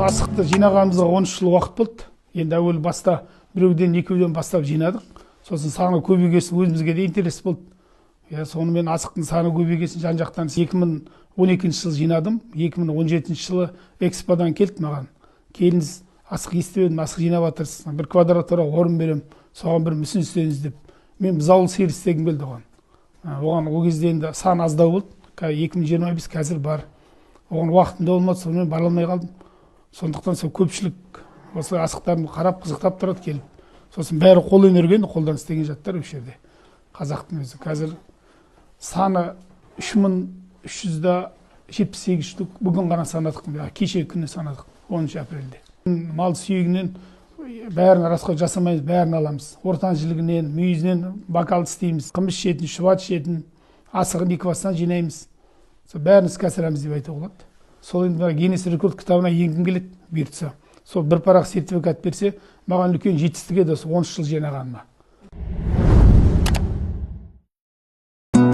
Асықты жинағанымызға 13 жыл уақыт болды. Енді әуел баста біреуден, екеуден бастап жинадық. Сосын саны көбейгесін өзімізге де интерес болды. Иә, сонымен асықтың саны көбейгесін жан жақтан 2012 жылы жинадым. 2017 жылы эксподан келді маған. Келіңіз, асық естіп едім, асық жинап жатырсыз. Бір квадратура орын берем, соған бір мүсін істеңіз деп. Мен бұзаулы сиыр істегім келді оған. Оған ол кезде енді сан аздау болды. 2025 қазір бар. Оған уақытым да болмады, сонымен бара алмай қалдым. Сондықтан сол көпшілік осылай асықтарымды қарап, қызықтап тұрады келіп. Сосын бәрі қол өнерге, қолдан істеген заттар осы жерде. Қазақтың өзі. Қазір саны 3378 штук бүгін ғана санадық, кеше күні санадық, 10 апрельде. Мал сүйегінен бәрін расход жасамаймыз, бәрін аламыз. Ортан жілігінен, мүйізінен бокал істейміз, қымыз ішетін, шұбат ішетін, асығын екі бастан жинаймыз. Сол бәрін іске асырамыз деп айтуға болады. Сол енді мына Гиннес рекорд кітабына енгім келеді, бұйыртса. Сол бір парақ сертификат берсе, маған үлкен жетістік еді осы 13 жыл жинағаныма.